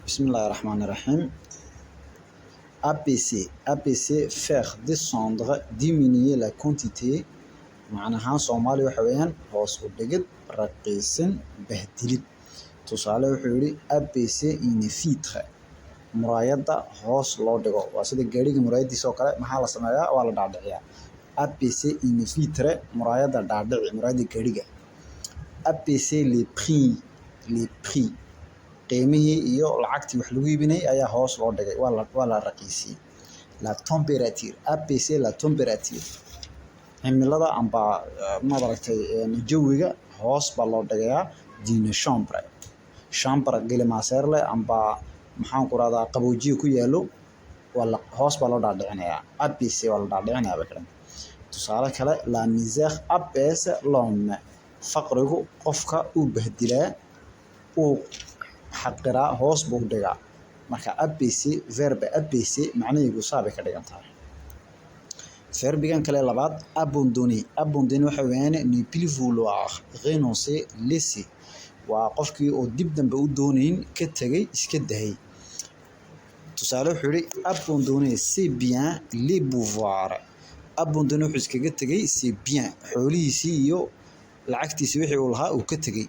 Bismillahi Rahmani Rahim. Abaisser, abaisser, faire descendre, diminuer la quantité. Macnahaan Soomaali waxa weeyaan hoos u dhigid, raqiisin, bahdilid. Tusaale wuxuu yidhi: abaisser une vitre, muraayadda hoos loo dhigo. Waa sida gaariga muraayadiisa oo kale. Maxaa la sameeyaa? Waa la dhaadhiciyaa. Abaisser une vitre, muraayadda dhaadhici, muraayadda gaariga. Abaisser les prix, les prix, qiimihii iyo lacagtii wax lagu iibinayay ayaa hoos loo dhigay, waa la raqiisiyey. La température, abaisser la température, cimilada amba maad aragtay jawiga hoos baa loo dhigayaa. D'une chambre, chambre climatiseur leh amba maxaan ku rahdaa qaboojiye ku yaalo, waa la hoos baa loo dhaadhicinayaa. Abaisser waa la dhaadhicinayaa bay ka dhigan. Tusaale kale: la misère abaisse l'homme, faqrigu qofka uu bahdilaa, uu xaqiraa, hoos buu u dhigaa. Marka abaisser, verbe abaisser, macnaheedu saa bay ka dhigan tahay. Verbigan kale labaad, abandonner. Abandonner waxa weeyaan ne plus vouloir, renoncer, laisser. Waa qofkii oo dib dambe u doonayn, ka tegay, iska dahay. Tusaale wuxuu yidhi: abandonner ses biens, les pouvoirs. Abandonner, wuxuu iskaga tegay, ses biens, xoolihiisii iyo lacagtiisii, wixii uu lahaa uu ka tegay.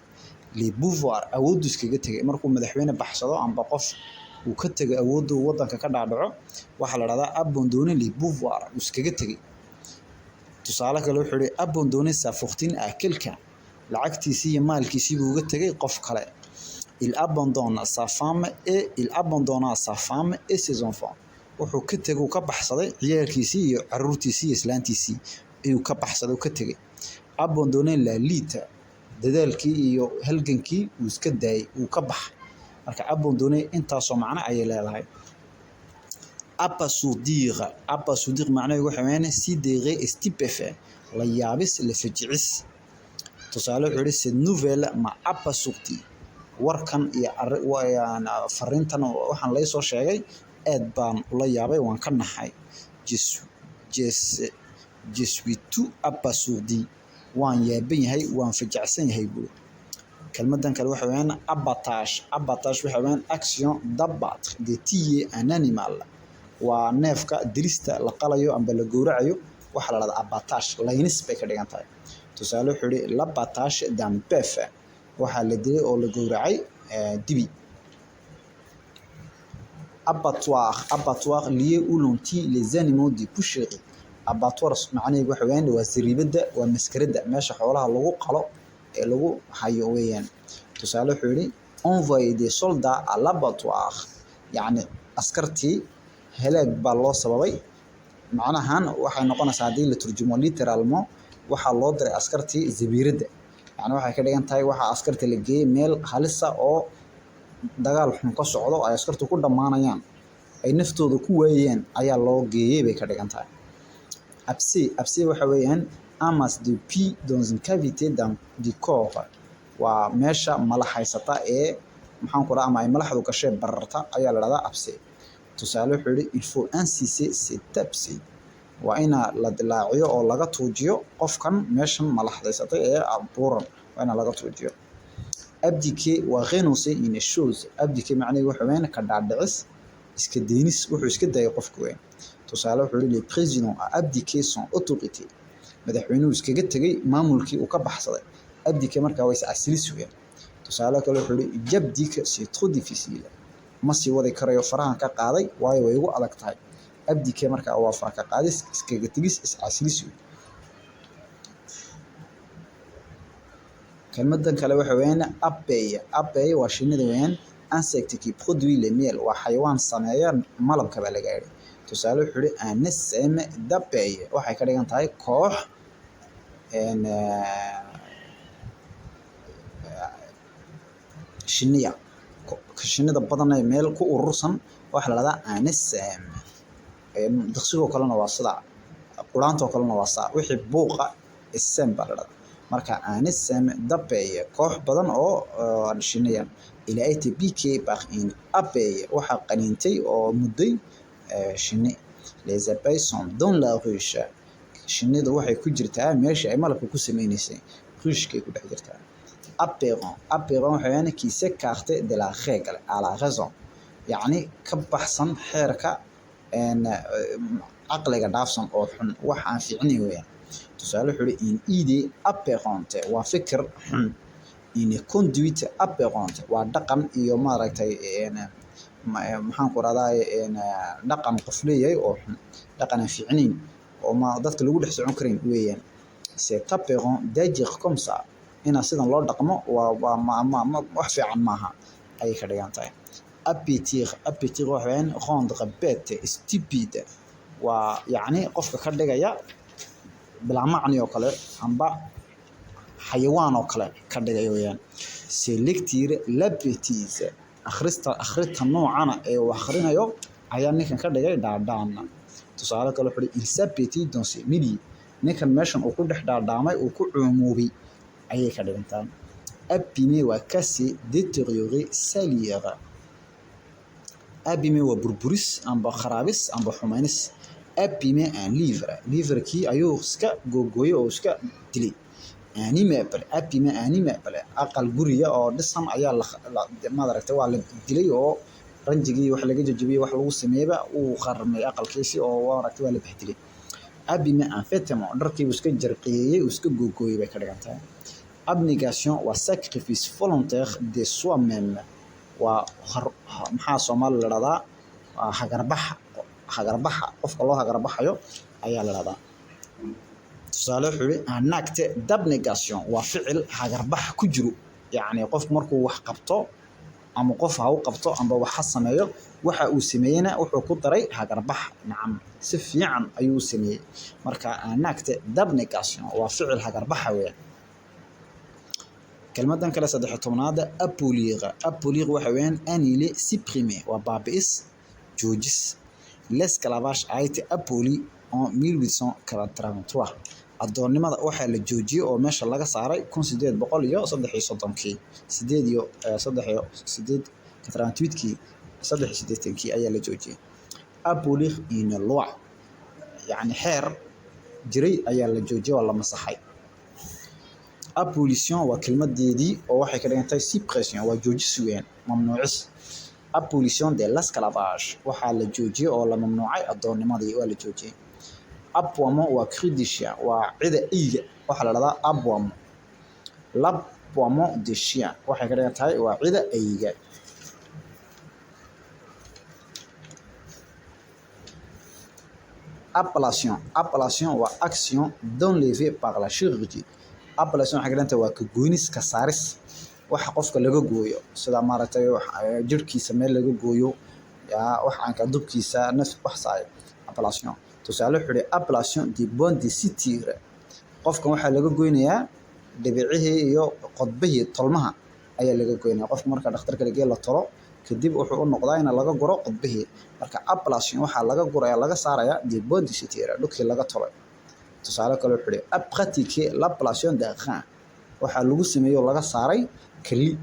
Les pouvoirs, awooddu iskaga tegay. Markuu madaxweyne baxsado amba qof uu ka tegay awoodda, uu wadanka ka dhaadhaco, waxaa la dhahdaa abandonner les pouvoirs, uu iskaga tegay. Tusaale kale wuxuu yidhi: abandonner sa fortune à quelqu'un, lacagtiisii iyo maalkiisii buu uga tegay qof kale. Il abandonne sa femme et il abandonna sa femme et ses enfants, wuxuu ka tegay, uu ka baxsaday ciyaalkiisii iyo caruurtiisii iyo islaantiisii ayuu ka baxsaday, uu ka tegay. Abandonner la lutte, dadaalkii iyo halgankii uu iska daayay, uu ka baxay. Marka abandonner intaasoo macno ayay leedahay. Abasourdir, abasourdir macnaheedu waxa weeyaan sidéré, stupéfait, la yaabis, la fajicis. Tusaale wuxuu yidhi: cette nouvelle m'a abasourdi, warkan iyo fariintan waxaan lay soo sheegay aad baan ula yaabay, waan ka naxay. Je suis tout abasourdi, waan yaaban yahay, waan fajacsan yahay buuri. Kelmadan kale waxa weeyaan abattage. Abattage waxa weeyaan action d'abattre, de tuer un animal. Waa neefka dilista la qalayo amba la gowracayo, waxaa la dhahdaa abattage, laynis bay ka dhigan tahay. Tusaale wuxuu yihi: l'abattage d'un bœuf, waxaa la dilay oo la gowracay dibi. Abattoir, abattoir, lieu où l'on tue les animaux de boucherie. Abattoir macnaheedu waxa weeyaan waa sariibada, waa maskarada, meesha xoolaha lagu qalo ee lagu hayo weeyaan. Tusaale wuxuu yihi: envoyer des soldats à l'abattoir, yacni askartii halaag baa loo sababay. Macnahan waxay noqonaysaa haddii la turjumo littéralement, waxaa loo diray askartii zabiiradda. Yacni waxay ka dhigan tahay waxaa askarta la geeyey meel halisa oo dagaal xun ka socdo, ay askartu ku dhammaanayaan, ay naftooda ku waayayaan ayaa loo geeyey bay ka dhigan tahay. Abcès, abcès waxa weeyaan amasse de pus dans une cavité dans du corps. Waa meesha malaxaysata ee maxaan ku dhaha ama ay malaxdu gashee bararta ayaa la dhahdaa abcès. Tusaale wuxuu yihi: il faut inciser cet abcès, waa ina la dilaaciyo oo laga tuujiyo qofkan meeshan malaxdaysatay ee buuran, waa ina laga tuujiyo. Abdiquer waa renoncer une chose. Abdiquer macnaheedu waxa weeyaan ka dhaadhicis, iska deynis, wuxuu iska dayay qofka weyn. Tusaale wuxuu yihi: le président a abdiqué son autorité, madaxweynuhu iskaga tegay maamulkii, uu ka baxsaday. Abdiquer markaa waa iscasilis weeyaan. Tusaale kale wuxuu yihi: j'abdique, c'est trop difficile, ma sii wadi karayo, farahan ka qaaday waayo way igu adag tahay. Abdiquer markaa waa fara ka qaadis, iskaga tegis, iscasilis weyn. Kelmadan kale waxa weeyaan abeille. Abeille waa shinnida weeyaan, insecte qui produit le miel, waa xayawaan sameeya malabka baa laga yidhi. Tusaale wuxuu yihi: un essaim d'abeilles, waxay ka dhigan tahay koox shinniya, shinnida badan ee meel ku urursan waxaa la dhahdaa un essaim. Diqsigoo kalena waa sida, quraantoo kalena waa saa, wixii buuqa essaim baa la dhahdaa. Marka un essaim d'abeilles, koox badan oo shinniya. Il a été piqué par une abeille, waxaa qaniintay oo mudday shinni. Les abeilles sont dans la ruche, shinnidu waxay ku jirtaa meesha ay malabka ku sameynaysay, ruche-kay ku dhex jirtaa. Aberrant, aberrant waxa weeyaan qui s'écarte de la règle à la raison. Yacni ka baxsan xeerka, caqliga dhaafsan oo xun, wax aan fiicnayn weeyaan. Tusaale wuxuu yihi: une idée aberrante waa fikir xun, une conduite aberrante waa dhaqan iyo maaragtay, maxaan ku rahdaa, dhaqan qof leeyahay oo xun, dhaqan aan fiicnayn oo ma dadka lagu dhex socon karin weeyaan. C'est aberrant d'agir comme ça, inaa sidan loo dhaqmo waa ma wax fiican maaha ayay ka dhigan tahay. Apetir, apetir waxa weeyaan rendre bête, stupide, waa yacni qofka ka dhigaya bilaa macni oo kale amba xayawaan oo kale ka dhigaya weeyaan. C'est lecture la bêtise, akhrista akhrinta noocana ee uu akhrinayo ayaa ninkan ka dhigay dhaadhaan. Tusaale kale wuxuu: il s'appétit dans ce milieu, ninkan meeshan uu ku dhex dhaadhaamay, uu ku cuumuubay ayay ka dhigantaa. Abîmer waa casser, détériorer, salir. Abîmer waa burburis amba kharaabis amba xumaynis. Abîmer un livre, livrekii ayuu iska googooyey oo iska dilay. Un immeuble, abîmer un immeuble, aqal guriya oo dhisan ayaa la maaragtay waa la dilay oo ranjigii wax laga jajabiyey, wax lagu sameeyeyba uu qarmay aqalkiisi oo maaragtay waa la bahdilay. Abîmer un vêtement, dharkii buu iska jarqiyeeyey, uu iska googooyey bay ka dhigan tahay. Abnégation waa sacrifice volontaire de soi-même, waa maxaa Soomaali la dhahdaa, waa hagarbaxa, hagarbaxa qofka loo hagarbaxayo ayaa la dhahdaa. Tusaale wuxuu yihi: un acte d'abnégation waa ficil hagarbax ku jiro, yacni qof markuu wax qabto ama qof ha u qabto amba wax ha sameeyo, waxa uu sameeyeyna wuxuu ku daray hagarbax, nacam, si fiican ayuu u sameeyey. Marka un acte d'abnégation waa ficil hagarbaxa weeyaan. Kelmadan kale 13aad, abolir. Abolir waxa weeyaan annuler, supprimer, waa baabi'is, joojis. L'esclavage a été aboli en 1883, addoonnimada waxaa la joojiyey oo meesha laga saaray 1833kii, sideed iyo saddex iyo sideed 88kii, 83kii ayaa la joojiyey. Abolir une loi, yacni xeer jiray ayaa la joojiyey oo la masaxay. Abolition waa kelmadeedii oo waxay ka dhigan tahay suppression, waa joojis weeyaan, mamnuucis. Abolition de l'esclavage, waxaa la joojiyey oo la mamnuucay addoonnimadii, waa la joojiyey. Aboiement waa cri de chien, waa cida eyga, waxaa la dhahdaa aboiement, l'aboiement de chien waxay ka dhigan tahay waa cida eyga. Ablation, ablation waa action d'enlever par la chirurgie. Ablation waxay ka dhigan tahay waa ka goynis, ka saaris waxa qofka laga gooyo, sida maaragtay jirkiisa meel laga gooyo, yaa wax aan ka dubkiisa naf wax saayo. Ablation, tusaale wuxuu yihi: ablation des points de suture, qofkan waxaa laga goynayaa dhibicihii iyo qodbihii tolmaha ayaa laga goynaya. Qofka marka dhakhtarka la geeyo la tolo kadib wuxuu u noqdaa in laga guro qodbihii. Marka ablation waxaa laga guraya, laga saaraya des points de suture, dhulkii laga tolay. Tusaale kale wuxuu yihi: pratiquer l'ablation d'un rein, waxaa lagu sameeyey oo laga saaray keli.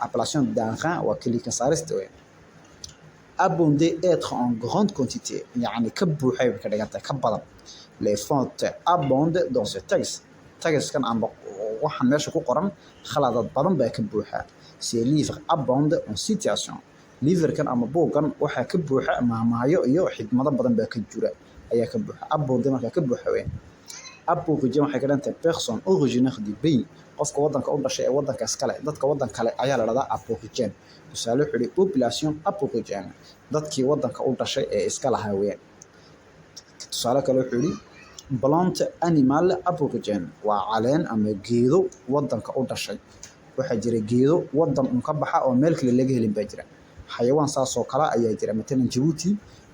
Ablation d'un rein waa keli ka saarista weyn. Abonder, être en grande quantité, yacni ka buuxay bay ka dhigan tahay, ka badan. Les fautes abondent dans ce texte, textkan amba waxaan meesha ku qoran khaladad badan baa ka buuxa. Ce livre abonde en citation, livrekan ama buuggan waxaa ka buuxa mahmaahyo iyo xigmado badan baa ka jira, ayaa ka buuxa. Abonde markaa ka buuxa weyn. Aborigène waxay ka dhigan tahay personne originaire du pays, qofka waddanka u dhashay ee waddanka iskale, dadka waddan kale ayaa la dhahdaa aborigène. Tusaale wuxuu yihi: population aborigène, dadkii waddanka u dhashay ee iska lahaa weeyaan. Tusaale kale wuxuu yihi: plante animale aborigène, waa caleen ama geedo waddanka u dhashay. Waxaa jira geedo waddan un ka baxa oo meel kale laga helin baa jira. Xayawaan saas oo kale ayaa jira. Matalan Djibouti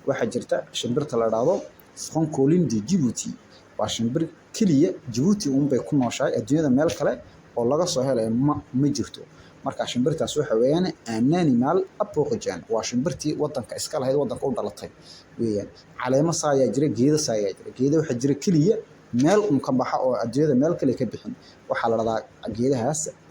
waxaa jirta shimbirta la dhahdo francolin de Djibouti, waa shimbir keliya Djibouti uun bay ku nooshahay, adduunyada meel kale oo laga soo helayo ma jirto. Marka shimbirtaas waxa weeyaan un animal aborigène, waa shimbirtii waddanka iska lahayd, waddanka u dhalatay weeyaan. Caleemo saa ayaa jira, geedo saa ayaa jira. Geedo waxaa jira keliya meel un ka baxa oo adduunyada meel kale ka bixin, waxaa la dhahdaa geedahaas.